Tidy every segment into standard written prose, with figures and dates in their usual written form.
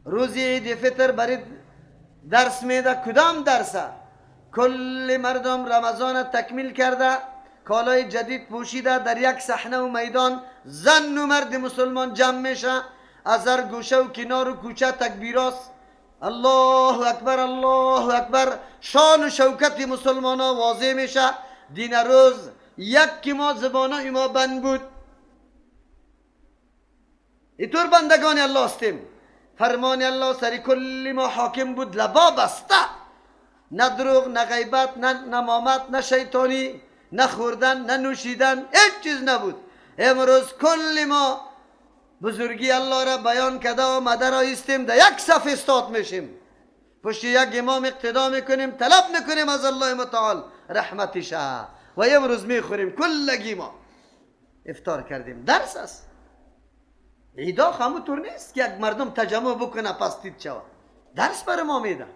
روز عید فطر برید درس میده. کدام درسه؟ کل مردم رمضان تکمیل کرده، کالای جدید پوشیده، در یک صحنه و میدان زن و مرد مسلمان جمع میشه، از هر گوشه و کنار و کوچه تکبیراست، الله اکبر الله اکبر، شان و شوکت مسلمان ها واضح میشه. دین روز یک که ما زبانه ما بند بود، اینطور بندگان الله هستیم. فرمان الله سر کل ما حاکم بود، لبا بسته، نه دروغ، نه غیبت، نه نمامت، نه شیطانی، نه خوردن، نه نوشیدن، هیچ چیز نبود. امروز کل ما بزرگی الله را بیان کرده آمده را ایستیم، در یک صف استاد میشیم، پشت یک امام اقتدا میکنیم، طلب میکنیم از الله متعال رحمتش و امروز میخوریم. کلگی ما افطار کردیم. درس است. عیدا همونطور نیست که یک مردم تجمع بکنه پستید شود. درس بر ما میده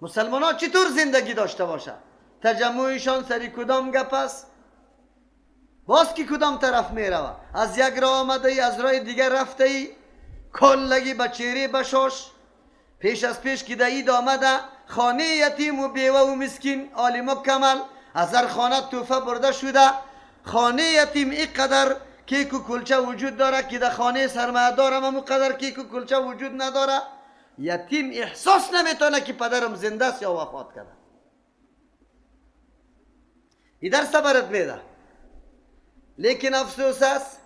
مسلمان ها چطور زندگی داشته باشه، تجمعشان سری کدام گپ است، باز که کدام طرف میروه، از یک راه آمده ای از راه دیگر رفته ای، کلگی به چهره بشاش. پیش از پیش که در عید آمده خانه یتیم و بیوه و مسکین عالی مکمل از هر خانه توفه برده شده. خانه یتیم اینقدر کیک و کلچه وجود داره که در خانه سرمایه دارم هم قدر کیک و کلچه وجود نداره. یتیم احساس نمیتونه که پدرم زنده است یا وفات کرده. این درس برات میده. لیکن افسوس است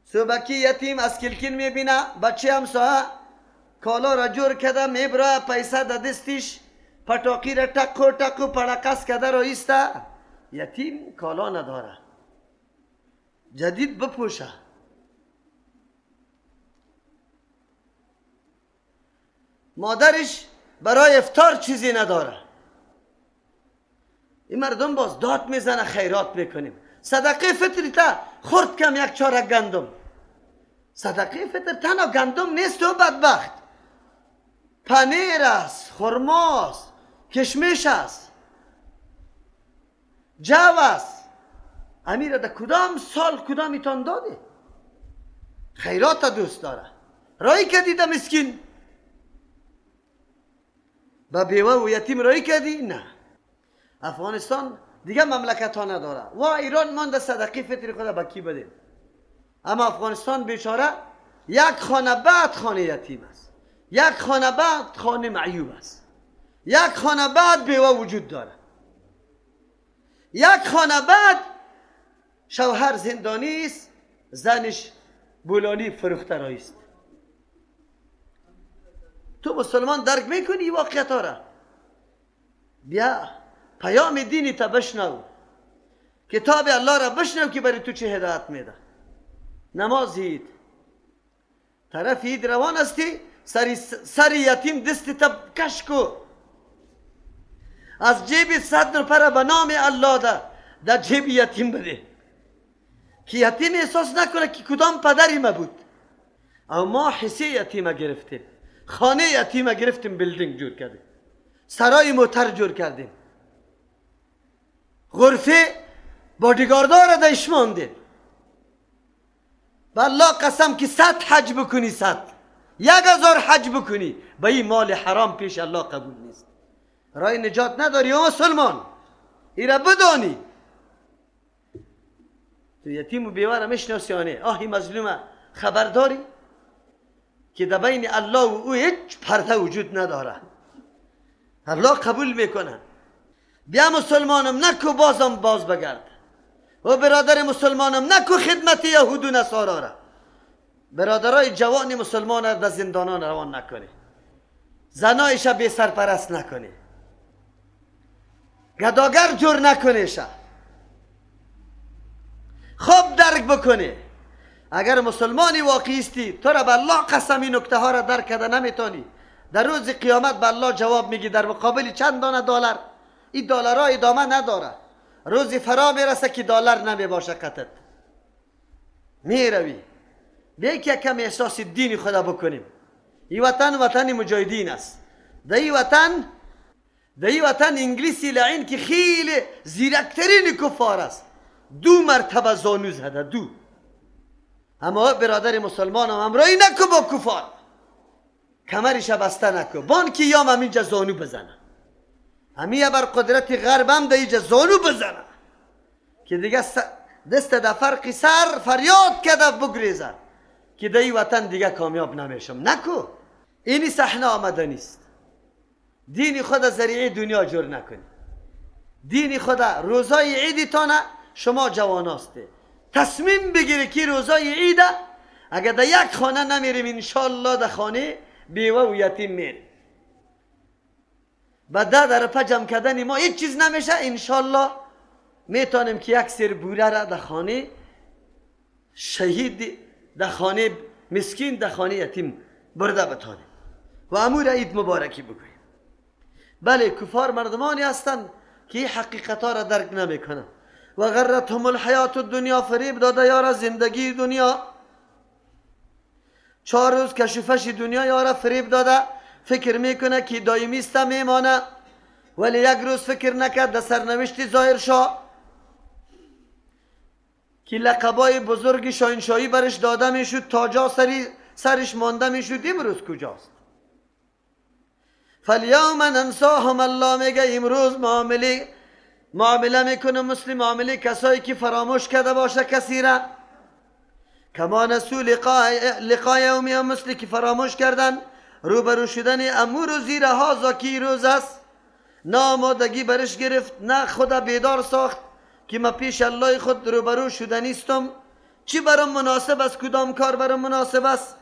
صبحکی یتیم از کلکین میبینه بچه همسایه کالا را جور کرده میبره، پیسه در دستش، پتاقی را تقو تقو پڑقس کرده را ایسته. یتیم کالا نداره، جدید بپوشه. مادرش برای افطار چیزی نداره. این مردم باز داد میزنه خیرات میکنیم، صدقه فطری تا خورد کم یک چارک گندم. صدقه فطر تنها گندم نیست و بدبخت، پنیر است، خرماست، کشمش است، جو است. امیر در کدام سال کدام ایتان داده؟ خیرات دوست داره. رای کردی ده مسکین با بیوه و یتیم رای کردی؟ نه. افغانستان دیگه مملکت ها نداره و ایران مانده صدقه فطر خود به کی بده. اما افغانستان بیچاره یک خانه بعد خانه یتیم است، یک خانه بعد خانه معیوب است، یک خانه بعد بیوه وجود داره، یک خانه بعد شوهر زندانی است، زنش بولانی فروخته رایی است. تو مسلمان درک میکنی واقعیت ها را؟ بیا پیام دینی تا بشنو، کتاب الله را بشنو که برای تو چه هدایت میده. نماز عید طرف عید روان هستی، سر یتیم دست تا کش کو، از جیب 100 روپیه به نام الله ده در جیب یتیم بده که یتیم احساس نکنه که کدام پدری ما بود. او ما حصه یتیم گرفتیم، خانه یتیم گرفتیم، building جور کردیم، سرای موتر جور کردیم، غرفه بادیگاردار را دش ماندیم. به الله قسم که 100 حج بکنی، 1000 حج بکنی، به این مال حرام پیش الله قبول نیست. رای نجات نداری او مسلمان، ایرا بدانی. تو یتیم و بیوه را میشناسی آنه آهی مظلومه خبرداری که در بین الله و او هیچ پرده وجود نداره، الله قبول میکنه. بیا مسلمانم نکو بازم باز بگرد، و برادر مسلمانم نکو خدمت یهود و نصارا را. برادرای جوان مسلمان را در زندانان روان نکنی، زنایش بی سرپرست نکنی، گداگر جور نکنیشه، خوب درک بکنی. اگر مسلمانی واقعی استی تو را به الله قسم این نکته ها را درک کرده نمیتونی. در روز قیامت به الله جواب میگی در مقابل چند دانه دلار. این دلارها ادامه نداره، روزی فرا میرسه که دلار نمی باشه قطعت میروی. بیا که کم احساس دین خدا بکنیم. این وطن وطن مجاهدین است. در این وطن انگلیسی لعین که خیلی زیرکترین کفار است، 2 مرتبه زانو زده، 2. اما برادر مسلمانم همراهی نکو با کفار، کمرش بسته نکو، بانکی یام همینجا زانو بزنه، همیه بر قدرت غرب هم در اینجا زانو بزنه که دیگه دست در فرق سر فریاد کرده بگریزه که در این وطن دیگه کامیاب نمیشم. نکو، اینی صحنه آمده نیست. دین خود ذریعه دنیا جور نکنی. دین خود روزای عیدتانه شما جوان هسته تصمیم بگیری که روزای عیده اگر در یک خانه نمیریم انشالله در خانه بیوه و یتیم میریم. با ده در جمع کردن ما هیچ چیز نمیشه، انشالله میتونیم که یک سر بوره را در خانه شهید، در خانه مسکین، در خانه یتیم برده بتانیم و امور عید مبارکی بگوییم. بله کفار مردمانی هستند که این حقیقت ها را درک نمیکنند. و غرتهم الحیات الدنیا، فریب داده یارا زندگی دنیا. 4 روز کشفش دنیا یارا فریب داده، فکر میکنه که دائمی است میمانه، ولی یک روز فکر نکرد در سرنوشت ظاهر شاه که لقبای بزرگ شاهنشاهی برش داده میشد، تاجا سرش مانده میشد، امروز کجاست؟ فالیوم ننساهم، الله میگه امروز معامله میکنه مثل معامله کسایی که فراموش کرده باشه کسی را، کما نسو لقاء یومهم، مثل که فراموش کردن روبرو شدن امور و زیر هازا که روز است. نه آمادگی برش گرفت، نه خدا بیدار ساخت که ما پیش الله خود روبرو شدنیستم، چی برام مناسب است، کدام کار برام مناسب است.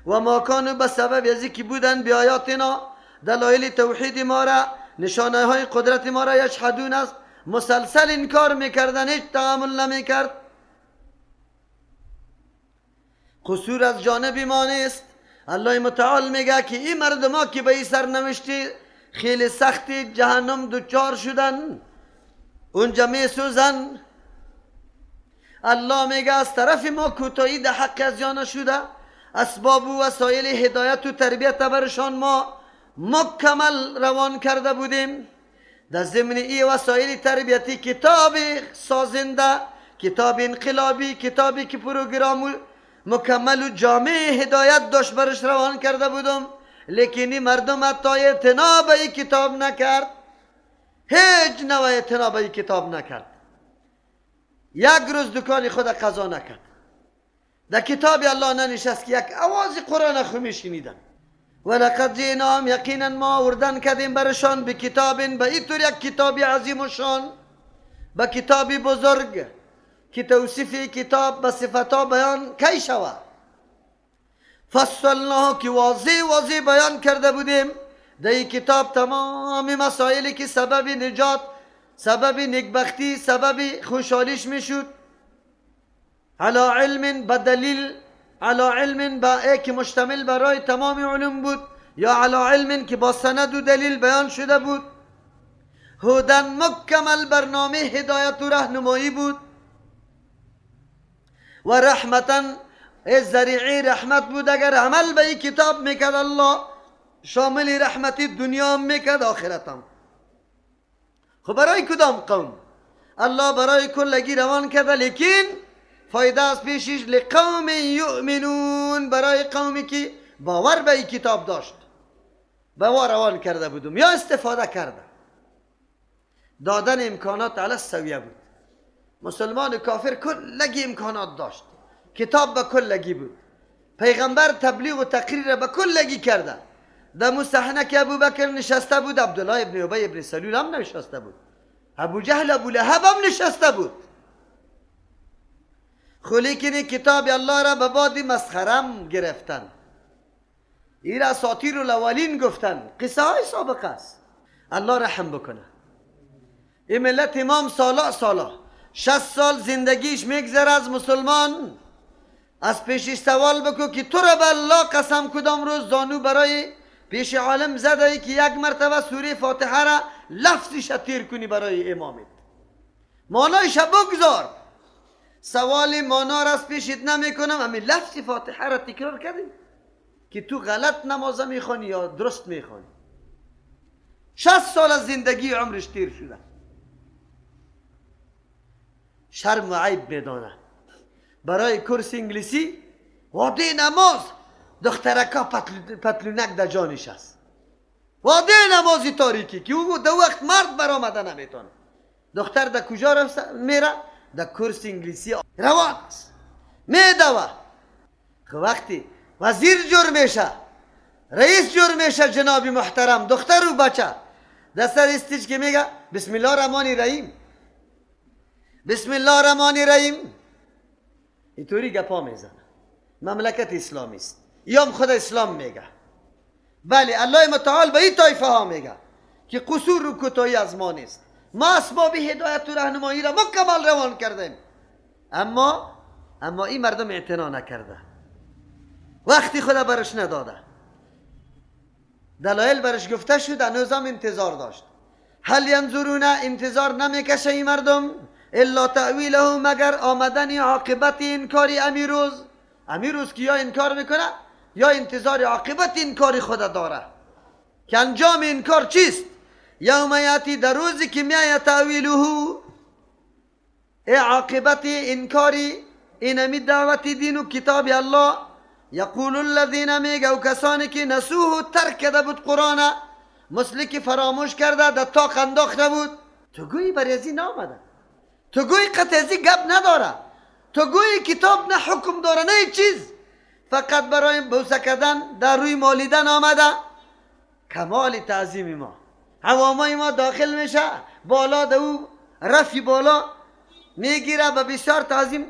و ما کانوا به سبب از که بودن بیایاتنا، دلایل توحید ما را، نشانه های قدرت ما را یجحدون است، مسلسل انکار میکردن، هیچ تعامل نمیکرد. قصور از جانب ما نیست. الله متعال میگه که این مردم ها که به این سرنوشتی خیلی سختی جهنم دوچار شدن، اونجا میسوزن، الله میگه از طرف ما کوتاهی در حق از یانه شده، اسباب و وسایل هدایت و تربیت برشان ما مکمل روان کرده بودیم. در ضمن ای وسایل تربیتی کتاب سازنده، کتاب انقلابی، کتابی که پروگرام مکمل و جامع هدایت داشت برش روان کرده بودم، لیکن این مردم حتی اعتنا به این کتاب نکرد، هیچ نوع اعتنا به این کتاب نکرد. یک روز دکان خود قضا نکرد، در کتاب الله ننشست که یک آواز قرآن خو میشنیدن. ولقد جئناهم، یقینا ما آوردن کردیم برشان به کتاب، به اینطور یک کتاب عظیم و شان، به کتاب بزرگ که توصیف کتاب به صفتها بیان کی شود. فصلناه، که واضح واضح بیان کرده بودیم در این کتاب تمام مسائلی که سبب نجات، سبب نیکبختی، سبب خوشحالیش میشد. علی علم، به دلیل، علی علم با که مشتمل برای تمام علوم بود، یا علی علم که با سند و دلیل بیان شده بود. هدن مکمل برنامه هدایت و راهنمایی بود. و رحمتا، ذریعه رحمت بود. اگر عمل به این کتاب میکرد الله شامل رحمت دنیا میکرد آخرتم. خب برای کدام قوم؟ الله برای کلگی روان کرده، لیکن فایده از پیشش لقوم یؤمنون، برای قومی که باور به این کتاب داشت، باور روان کرده بودم یا استفاده کرده. دادن امکانات علی السویه بود. مسلمان و کافر کلگی امکانات داشت، کتاب به کلگی بود، پیغمبر تبلیغ و تقریر به کلگی کرده. در مصحنه که ابوبکر نشسته بود، عبدالله ابن ابی ابن سلول هم نشسته بود، ابو جهل ابو لهب هم نشسته بود. خو لیکن کتاب الله را به باد مسخرم گرفتن، این را اساطیر الاولین گفتن، قصه های سابقه است. الله رحم بکنه این ملت امام سالا سالا 60 سال زندگیش میگذره از مسلمان، از پیشش سوال بکو که تو را به الله قسم کدام روز زانو برای پیش عالم زده ای که یک مرتبه سوره فاتحه را لفظش تیر کنی برای امامت، معنایش بگذار، سوال مانا را از پیشت نمی کنم، همین لفظ فاتحه را تکرار کردیم که تو غلط نماز میخوانی یا درست میخوانی. 60 سال از زندگی عمرش تیر شده. شرم و عیب میدانه برای کورس انگلیسی وعده نماز دخترکا پتلونک در جانش است. وعده نمازی تاریکی که او در وقت مرد برآمده نمیتونه. دختر در کجا میره؟ در کورس انگلیسی روان است، میدوه. خب وقتی وزیر جور میشه، رئیس جور میشه، جناب محترم، دختر و بچه در سر استیج که میگه بسم الله الرحمن الرحیم، بسم الله الرحمن الرحیم، اینطوری گپا میزنه. مملکت اسلامی است، یام خود اسلام میگه. بله الله متعال به این طایفه ها میگه که قصور و کوتاهی از ما نیست، ما اسباب هدایت و راهنمایی را مکمل روان کردیم، اما این مردم اعتنا نکرده، وقتی خدا برش نداده، دلایل برش گفته شد، هنوزم انتظار داشت. هل ینظرون، انتظار نمیکشه این مردم، الا تأویله، مگر آمدن عاقبت انکار امیروز. امیروز که یا انکار میکنه یا انتظار عاقبت انکار خدا داره که انجام انکار چیست؟ یوم یاتی، در روزی که میآید تأویله، ای عاقبت انکاری اینمی دعوت دین و کتاب الله، یقول الذین، میگه و کسانی که نسوه، ترک کرده بود قرآن، مثل که فراموش کرده، در تاق انداخته بود. تو گویی بر ازی نامده، تو گویی قطع ازی گپ نداره، تو گویی کتاب نه حکم داره نه چیز، فقط برای بوسه کردن در روی مالیدن آمده. کمال تعظیم ما، عوامای ما داخل میشه بالا، در او رفی بالا میگیره به بسیار تعظیم.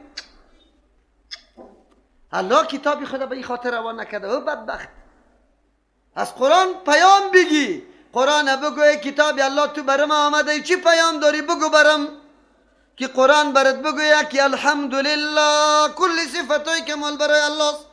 الله کتابی خدا به این خاطر روان نکرده. او بدبخت، از قرآن پیام بگی، قرآن بگو کتاب الله تو برم آمده، چی پیام داری بگو برم، که قرآن برات بگوید که الحمدلله کل صفتهای کمال برای الله است.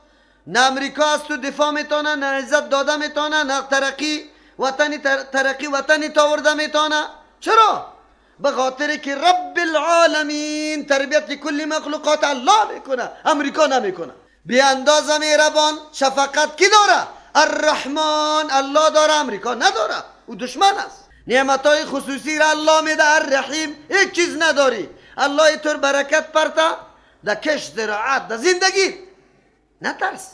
نه امریکا از تو دفاع میتونه، نه عزت داده میتونه، نه ترقی وطنی ترقی وطنی تاورده میتونه. چرا؟ به خاطر که رب العالمین تربیت کل مخلوقات الله میکنه، امریکا نمیکنه. بی اندازه مهربان، شفقت کی داره؟ الرحمن الله داره، امریکا نداره، او دشمن است. نعمتهای خصوصی را الله میده، الرحیم، هیچ چیز نداری. الله طور برکت پرتا در کش، زراعت، در زندگی. نترس.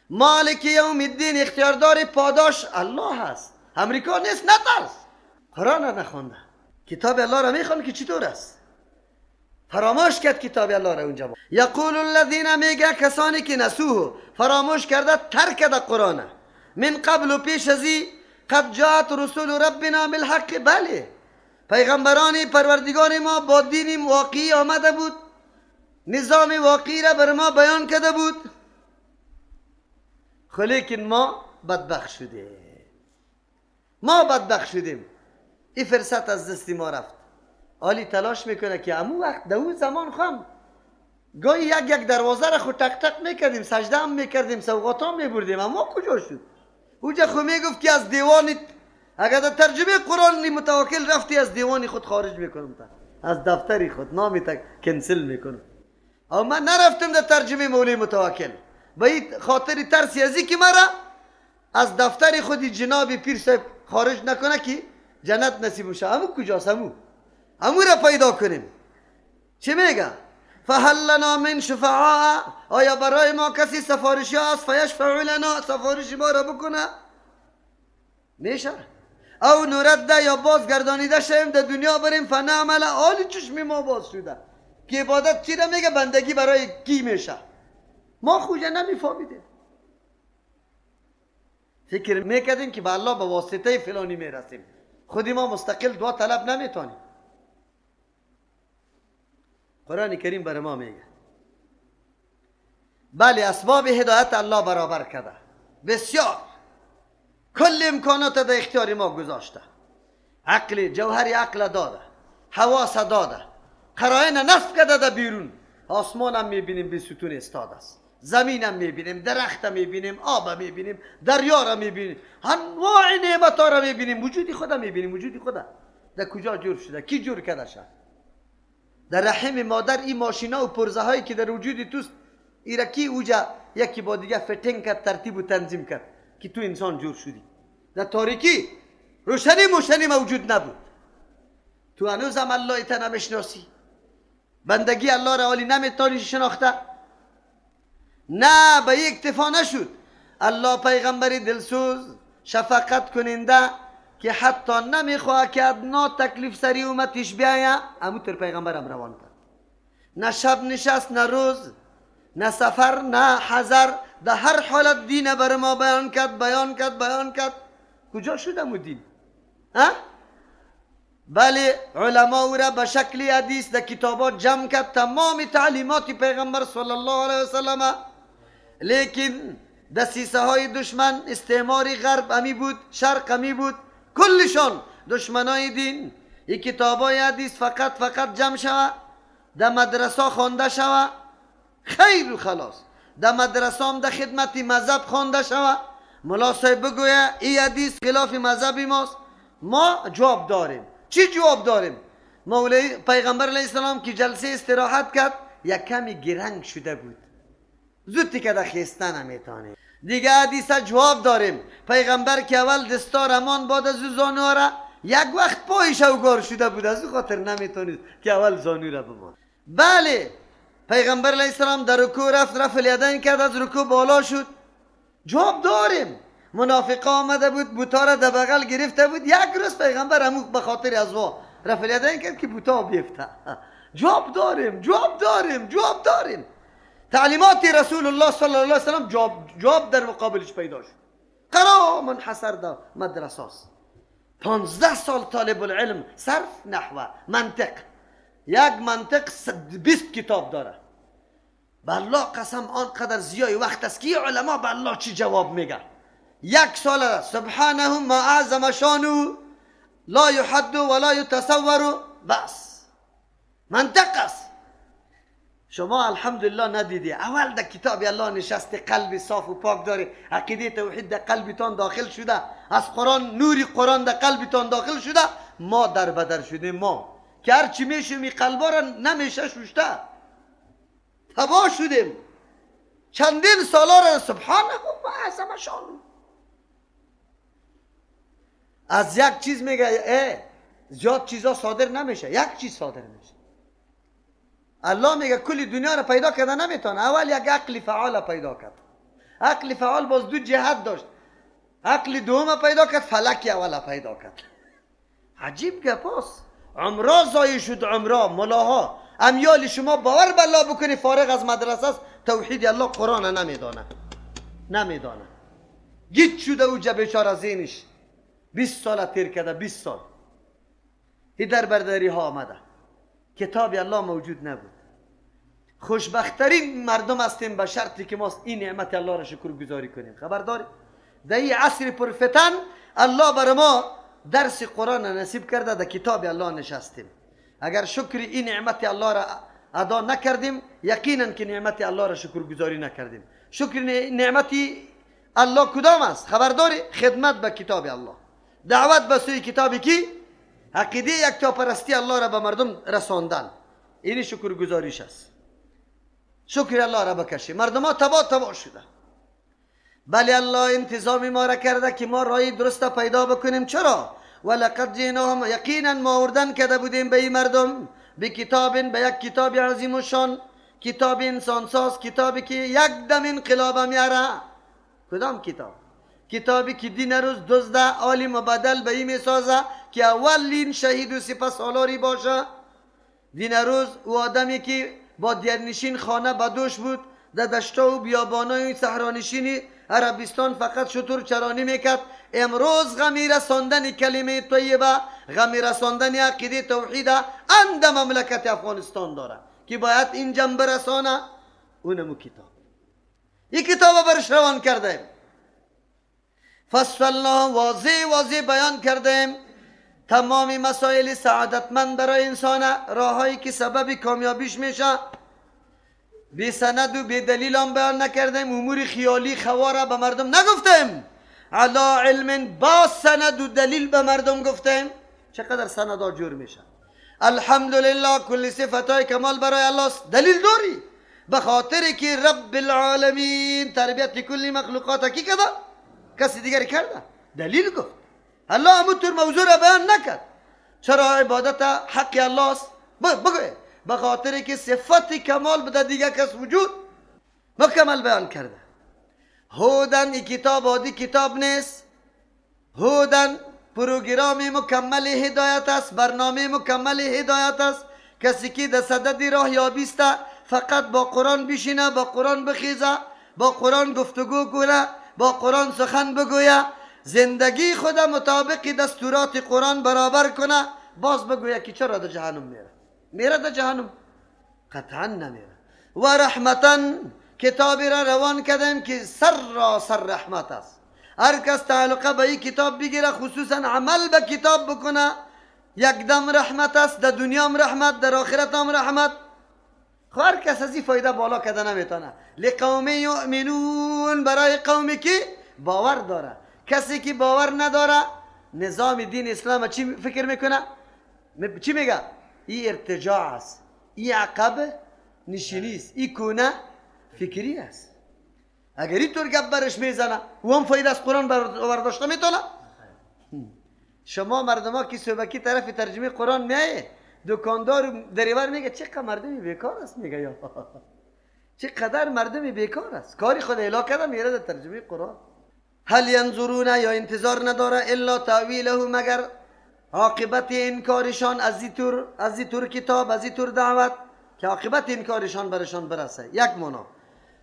مالک یوم الدین، اختیاردار پاداش الله هست، امریکا نیست. نترس. قرآن را نخوانده، کتاب الله را میخوان که چطور است، فراموش کرد کتاب الله را اونجا. یقول الذین، میگه کسانی که نسوه، فراموش کرده، ترک کرده قرآن، من قبل و پیش ازی، قد جاءت رسول ربنا بالحق، بله پیغمبران پروردگار ما با دین واقعی آمده بود، نظام واقعی را بر ما بیان کرده بود، لیکن ما بدبخت شدیم، ما بدبخت شدیم، این فرصت از دست ما رفت. آلی تلاش میکنه که امو وقت در اون زمان خواهم گاهی یک یک دروازه را خود تق تق میکردیم، سجده هم میکردیم، سوغات هم میبردیم، اما کجا شد؟ اوجا خو میگفت که از دیوان، اگر در ترجمه قرآن متوکل رفتی از دیوان خود خارج میکنم، تا از دفتری خود نامی تا کنسل میکنم. اما من نرفتم در ترجمه مولوی متوکل به این خاطر ترسی ازی که مرا از دفتر خود جناب پیر صاحب خارج نکنه که جنت نصیب میشه. امو کجاست؟ امو را پیدا کنیم. چی میگه؟ فهل لنا من شفعاء، آیا برای ما کسی سفارشی است؟ فیشفع لنا، سفارش ما را بکنه؟ میشه؟ او نرد، یا بازگردانیده شویم در دنیا بریم، فنعمل، آلی چشم ما باز شده که عبادت چی را میگه؟ بندگی برای کی میشه؟ ما خوجه نمیفهمیدیم، فکر میکردیم که به الله به واسطه فلانی میرسیم، خودی ما مستقل دعا طلب نمیتونیم. قرآن کریم بر ما میگه بله اسباب هدایت الله برابر کرده، بسیار کل امکانات در اختیار ما گذاشته، عقل، جوهر عقل داده، حواس داده، قرائن نصب کرده در بیرون، آسمان هم میبینیم به ستون استاد است، زمین هم میبینیم، درخت هم میبینیم، آب هم میبینیم، دریا را میبینیم، انواع نعمت ها را میبینیم، وجود خدا میبینیم. وجود خدا در کجا جور شده؟ کی جور کرده شد؟ در رحم مادر این ماشینا و پرزه هایی که در وجود توست، ایرا کی اوجا یکی با دیگه fitting کرد، ترتیب و تنظیم کرد که تو انسان جور شدی؟ در تاریکی روشنی موشنی موجود نبود، تو هنوز هم الله تا نمیشناسی. بندگی الله را ولی نمیتونی شناخته. نه، به یک اکتفا نشد. الله پیغمبر دلسوز شفقت کننده که حتی نمیخواه که ادنا تکلیف سری امتش بیایه، امو تر پیغمبرم روان کرد. نه شب نشست، نه روز، نه سفر، نه حضر، در هر حالت دین بر ما بیان کرد، بیان کرد، بیان کرد. کجا شد امو دین؟ ها؟ بله، علما او را به شکل حدیث در کتابات جمع کرد، تمام تعلیمات پیغمبر صلی الله علیه وسلم. لیکن دسیسه های دشمن، استعمار غرب امی بود، شرق امی بود، کلشان دشمنای دین. این کتابای حدیث فقط فقط جمع شوه، در مدرسه خوانده شوه، خیر و خلاص. در مدرسه هم در خدمت مذهب خوانده شوه. ملا صاحب بگویه این حدیث خلاف مذهب ماست، ما جواب داریم. چی جواب داریم؟ مولای پیغمبر علیه السلام که جلسه استراحت کرد، یک کمی گرنگ شده بود، زود که در خیستن نمیتونه. دیگه حدیث جواب داریم. پیغمبر که اول دستار امان بعد از او زانو را، یک وقت پایش اوگار شده بود، از او خاطر نمیتونید که اول زانو را بمان. بله، پیغمبر علیه السلام در رکوع رفت، رفع الیدین کرد، از رکوع بالا شد. جواب داریم. منافقا آمده بود، بوتا را در بغل گرفته بود. یک روز پیغمبر همو به خاطر از وا رفع الیدین کرد که بوتا بیفته. جواب داریم، جواب داریم، جواب داریم. تعلیمات رسول الله صلی الله علیه وسلم جواب در مقابلش پیدا شد. قرا منحصر در مدرسه است. 15 سال طالب العلم، صرف، نحو، منطق. یک منطق 20 کتاب داره. به الله قسم آنقدر زیای وقت است که علما به الله چی جواب میگه. یک سال سبحانه ما اعظم شانه لا یحد ولا یتصور. بس منطق است. شما الحمدلله ندیدی. اول در کتاب الله نشسته، قلب صاف و پاک داره، عقیده توحید در قلبتان داخل شده، از قرآن نوری قرآن در قلبتان داخل شده. ما در بدر شده، ما که هرچی میشیم این قلبا را نمیشه ششته، تباه شدیم چندین سالا را. سبحانه ما اعظم شانه. از یک چیز میگه ای زیاد چیزا صادر نمیشه، یک چیز صادر میشه. الله میگه کلی دنیا را پیدا کرده نمیتونه، اول یک عقل فعال پیدا کرد. عقل فعال باز دو جهت داشت. عقل دوم پیدا کرد، فلک اول پیدا کرد. عجیب گپاس. عمرا ضایع شد، عمرا ملاها امیال شما باور به الله بکنی فارغ از مدرسه است، توحید الله قرآن نمیدانه، نمیدانه. گیج شده او بیچاره ذهنش. 20 سال تیر کرده، 20 سال هی در برداری ها آمده، کتاب الله موجود نبود. خوشبختترین مردم هستیم به شرطی که ما این نعمت الله را شکر گذاری کنیم. خبر داری در این عصر پرفتن الله بر ما درس قرآن نصیب کرده، در کتاب الله نشستیم. اگر شکر این نعمت الله را ادا نکردیم، یقینا که نعمت الله را شکر گذاری نکردیم. شکر نعمت الله کدام است؟ خبر داری؟ خدمت به کتاب الله، دعوت به سوی کتابی کی، عقیده یکتاپرستی الله را به مردم رساندن، این شکر گزاریش است. شکر الله را بکشی. مردم ها تباه تباه شده. بله الله انتظام ما را کرده که ما رای درست پیدا بکنیم. چرا؟ ولقد جئناهم، یقینا ما آوردن کرده بودیم به این مردم به کتاب، به یک کتاب عظیم و شان، کتاب انسان ساز، کتابی که یک دم انقلاب میاره. کدام کتاب؟ کتابی که دین روز دزده عالم و بدل به این میسازه که اولین شهید و سپه سالاری باشه. دین روز او آدمی که با دیرنشین خانه بدوش بود، در دشتا و بیابانای صحرانشینی عربستان فقط شتر چرانی میکرد، امروز غمی رساندن کلمه طیبه، غمی رساندن عقیده توحید اند مملکت افغانستان داره که باید این جنب رسانه. اونمو کتاب، این کتاب برش روان کردیم. فصلنا، واضح واضح بیان کردیم تمام مسائل سعادتمند برای انسان، راههایی که سبب کامیابیش میشه. بی سند و بی دلیل هم بیان نکردیم، امور خیالی خواره به مردم نگفتیم، علا علم با سند و دلیل به مردم گفتیم. چقدر سندها جور میشه. الحمدلله کل صفتهای کمال برای الله است. دلیل داری به خاطر که رب العالمین تربیت کل مخلوقات کی کرده؟ کسی دیگری کرده؟ دلیل گفت. الله همونطور موضوع را بیان نکرد. چرا عبادت حق الله است؟ بگو به خاطر که صفت کمال بده دیگه کس وجود مکمل بیان کرده. هودن ای کتاب عادی کتاب نیست، هودن پروگرام مکمل هدایت است، برنامه مکمل هدایت است. کسی که در صدد راه یابی است فقط با قرآن بشینه، با قرآن بخیزه، با قرآن گفتگو کنه، با قرآن سخن بگویه، زندگی خود مطابق دستورات قرآن برابر کنه، باز بگویه که چرا در جهنم میره؟ میره در جهنم؟ قطعا نمیره. و رحمتا کتابی را روان کردیم که سر را سر رحمت است. هر کس تعلقه به این کتاب بگیره، خصوصا عمل به کتاب بکنه، یک دم رحمت است، در دنیا هم رحمت، در آخرت هم رحمت. خب هر کس از این فایده بالا کده نمیتونه. لقوم یؤمنون، برای قومی که باور داره. کسی که باور نداره نظام دین اسلام چی فکر میکنه؟ چی میگه؟ این ارتجاع است، این عقب نشینی است، این کونه فکری است. اگر اینطور گپ برش میزنه او هم فایده از قرآن برداشته میتونه؟ شما مردم ها که صبحکی طرف ترجمه قرآن میایه، دکاندار دریور میگه چقدر مردمی بیکار است، میگه یا چقدر مردمی بیکار است، کاری خود اعلا کرده میره در ترجمه قرآن. هل ینظرون، یا انتظار نداره الا تاویله، مگر عاقبت انکارشان از این طور کتاب، از این طور دعوت، که عاقبت انکارشان برشان برسه. یک معنا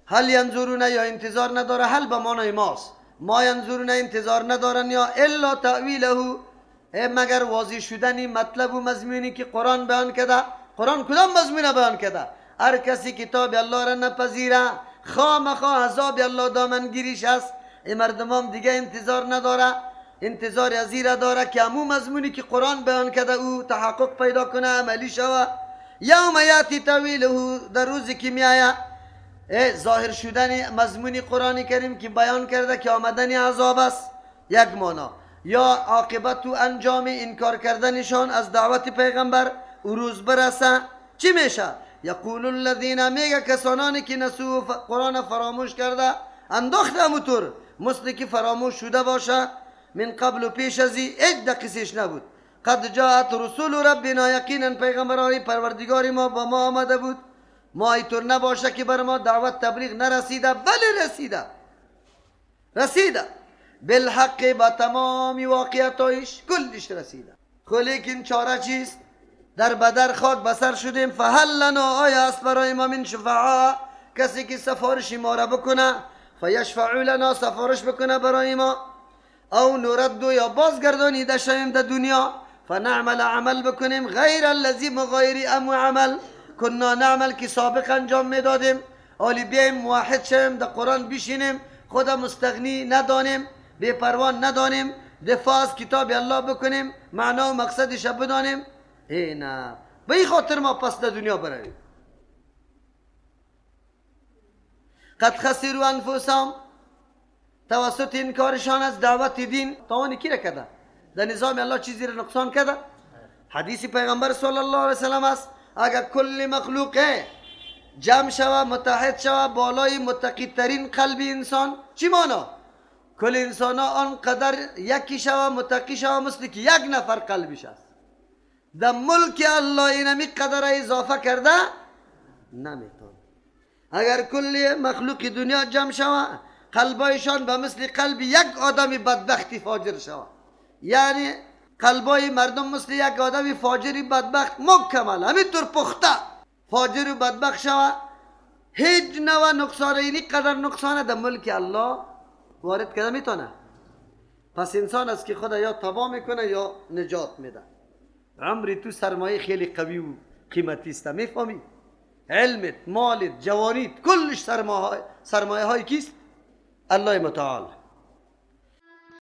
هل ینظرون، یا انتظار نداره، هل به معنای ماست، ما ینظرون انتظار ندارن یا الا تاویله، مگر واضح شدن مطلب و مضمونی که قرآن بیان کرده. قرآن کدام مضمون بیان کرده؟ هر کسی کتاب الله را نپذیره خامخا عذاب الله دامنگیریش است. این مردمام دیگه انتظار نداره، انتظار از این را داره که همون مضمونی که قرآن بیان کرده او تحقق پیدا کنه، عملی شوه. یوم یاتی تاویله، در روزی که میآید ظاهر شدن مضمون قرآن کریم که بیان کرده که آمدن عذاب است، یک معنا. یا عاقبت و انجام انکار کردنشان از دعوت پیغمبر او روز برسه چی میشه؟ یقول الذین، میگه کسانانی که نسو قرآن فراموش کرده، انداخته همونطور مثل که فراموش شده باشه، من قبل و پیش از این هیچ دقیقش نبود. قد جاءت رسول ربنا، یقینا پیغمبران پروردگار ما با ما آمده بود، ما اینطور نباشه که بر ما دعوت تبلیغ نرسیده، بله رسیده، رسیده بالحق، با تمام واقعیتایش کلش رسیده. خب لیکن چاره چیست؟ در بدر خاک بسر شدیم. فهل لنا، آیا است برای ما من شفعا، کسی که سفارش ما را بکنه، فیشفع لنا، سفارش بکنه برای ما، او نرد، یا بازگردانیده شویم در دنیا، فنعمل، عمل بکنیم، غیر الذی، مغایر امو عمل کنا نعمل، که سابق انجام میدادیم. آلی بیایم موحد شویم، در قرآن بشینیم، خدا مستغنی ندانیم، بی پروا ندانیم، دفاع از کتاب الله بکنیم، معنا و مقصدش بدانیم. ای نه، به این خاطر ما پس در دنیا برویم. قد خسروا انفسهم، توسط انکارشان از دعوت دین تاوان کی را کرده؟ در نظام الله چیزی را نقصان کرده؟ حدیث پیغمبر صلی الله علیه وسلم است، اگر کل مخلوق جمع شوه، متحد شوه بالای متقی ترین قلب انسان، چی مانا؟ کل انسان ها آنقدر یکی شوه، متقی شوه، مثل که یک نفر قلبش است. در ملک الله اینمی قدر اضافه کرده نمیتون. اگر کل مخلوق دنیا جمع شوه، قلبایشان به مثل قلب یک آدم بدبختی فاجر شوه، یعنی قلبای مردم مثل یک آدم فاجری بدبخت مکمل همینطور پخته فاجر و بدبخت شوه، هیچ نوع نقصان، اینی قدر نقصانه در ملک الله وارد کرده میتونه. پس انسان است که خدا یا تباه میکنه یا نجات میده. عمری تو سرمایه خیلی قوی و قیمتی است، میفهمی؟ علمت، مالت، جوانیت، کلش سرمایه های کیست؟ الله متعال.